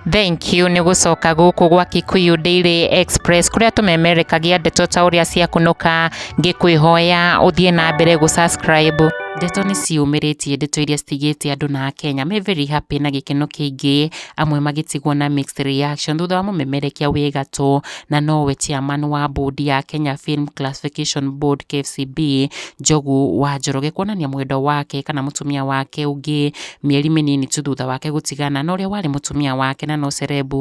Thank you nĩ gũcoka gũkũ gwa Kikuyu Daily Express kũrĩa tũmemerekagia ndeto ta ũrĩa ciakunũka. Ngĩkwĩhoya ũthiĩ na mbere gũ subscribe. Ndeto nĩ ciumĩrĩtie, ndeto iria citigĩte andũ na Kenya me very happy na gĩkeno kĩingĩ, amwe magĩtigwo na mixed reaction thutha wa mũmemerekia wĩ gatũ na nowe chairman wa board ya Kenya Film Classification Board KFCB, Njogu wa Njoroge, kuonania mwendwa wake kana mũtumia wake ũngĩ mĩeri mĩnini tu thutha wake gũtigana na ũrĩa warĩ mũtumia wake na no celeb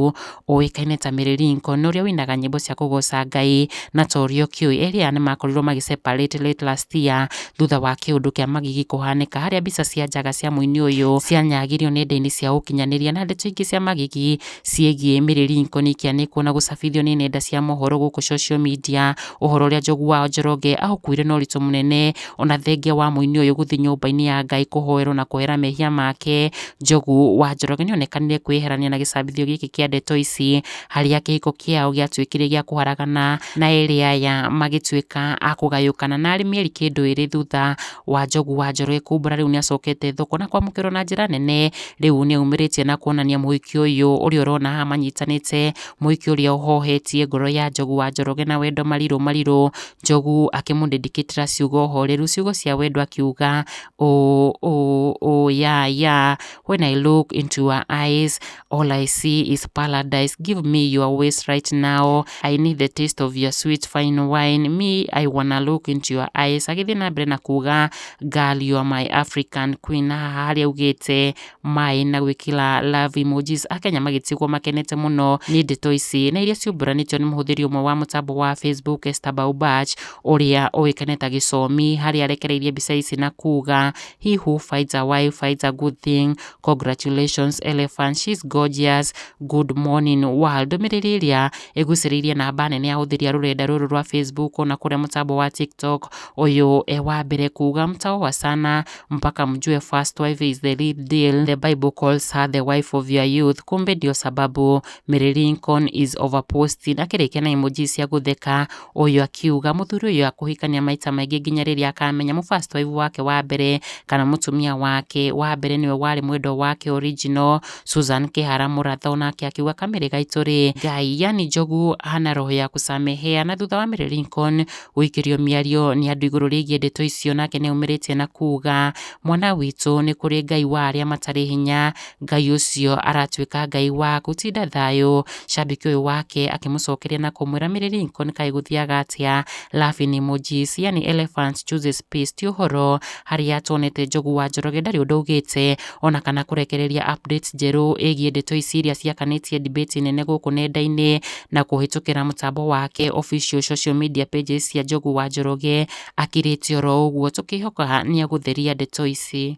ũĩkaine ta Mary Lincoln, ũrĩa ũinaga nyĩmbo cia kũgoca Ngai na Torio Kioi. Erĩ aya nĩmakorirwo magĩ separate late last year thutha wa kĩũndũ kĩa magigi kũhanĩka, harĩa mbica cia njaga cia mũini ũyũ cianyagirio nenda-inĩ cia ũkinyanĩria na ndeto ingĩ cia magigi ciĩgiĩ Mary Lincoln ikĩanĩkwo na gũcabithio nĩ nenda cia mohoro gũkũ social media. Ũhoro ũrĩa Njogu wa Njoroge aũkuire na ũritũ mũnene, ona thengia wa mũini ũyũ gũthiĩ nyũmba-inĩ ya Ngai kũhoerwo na kwehera mehia make, Njogu wa Njoroge nĩonekanire kwĩyeherania na gĩcabithio gĩkĩ kĩa ndeto ici, harĩa kĩhiko kĩao gĩatuĩkire gĩa kũharagana na erĩ aya magĩtuĩka a kũgayũkana. Na arĩ mĩeri kĩndũ 2 thutha wa Njogu wa Njoroge kumbũra rĩu nĩacokete thoko na kwamũkĩrwo na njĩra nene, rĩu nĩaumĩrĩtie na kuonania mũhiki ũyũ ũrĩa ũrona haha manyitanĩte, mũhiki ũrĩa ũhohetie ngoro ya Njogu wa Njoroge na wendo marirũ marirũ. Njogu akĩmũdedicatĩra ciugo horeru, ciugo cia wendo, akiuga, "Oh, oh, oh, yeah, when I look into your eyes, all I see is paradise. Give me your waist right now. I need the taste of your sweet fine wine. Me, I wanna look into your eyes." Agĩthiĩ na mbere na kuga, "Girl, you are my African queen." Haha harĩa augĩte my na gwĩkĩra love emojis. Akenya magĩtigwo makenete mũno nĩ ndeto ici na iria ciumbũranĩtio nĩ mũhũthĩri ũmwe wa mũtambo wa Facebook, Esther Baubach, ũrĩa ũĩkaine ta Gĩcomi, harĩa arekereirie mbica ici na kuga, "He who finds a wife finds a good thing. Congratulations, elephant. She's gorgeous. Good morning, world." Ndũmĩrĩri ĩrĩa ĩgucĩrĩirie namba nene ya ahũthĩri a rũrenda rũrũ rwa Facebook ona kũrĩa mũtambo wa TikTok. Ũyũ e wa mbere kuga, "Mtaoa sana mpaka mjue first wife is the real deal. The Bible calls her the wife of your youth. Kumbe ndio sababu Mary Lincoln is overposting." Akĩrĩkia na emoji cia gũtheka. Ũyũ akiuga mũthuri ũyũ akũhikania maita maingĩ nginya rĩrĩa akamenya mũ first wife wake wa mbere kana mũtumia wake wa mbere nĩwe warĩ mwendwa wake original. Susan Kĩhara Mũratha onake akiuga, "Kamĩrĩ gaitũ rĩ, Ngai, yani Njogu hana roho ya kusamehea." Na thutha wa Mary Lincoln gũikĩrio mĩario nĩ andũ igũrũ rĩgiĩ ndeto icio, nake nĩaumĩrĩtie na kuga, "Mwana witũ, nĩ kũrĩ Ngai wa arĩa matarĩ hinya. Ngai ũcio aratuĩka Ngai waku, tinda thayũ." Shabiki ũyũ wake akĩmũcokeria na kũmwĩra, "Mary Lincoln, kaĩ gũthiaga atĩa?" Laughing emojis. Yani elephant chooses peace. Ti ũhoro harĩa tuonete Njogu wa Njoroge ndarĩ ũndũ augĩte ona kana kũrekereria updates njerũ ĩgiĩ ndeto ici iria ciakanĩtie debate nene gũkũ nenda-inĩ na kũhĩtũkĩra mũtambo wake official social media pages cia Njogu wa Njoroge. Akirĩte oro ũguo, tũkĩhoka nĩ egũtheria ndeto ici.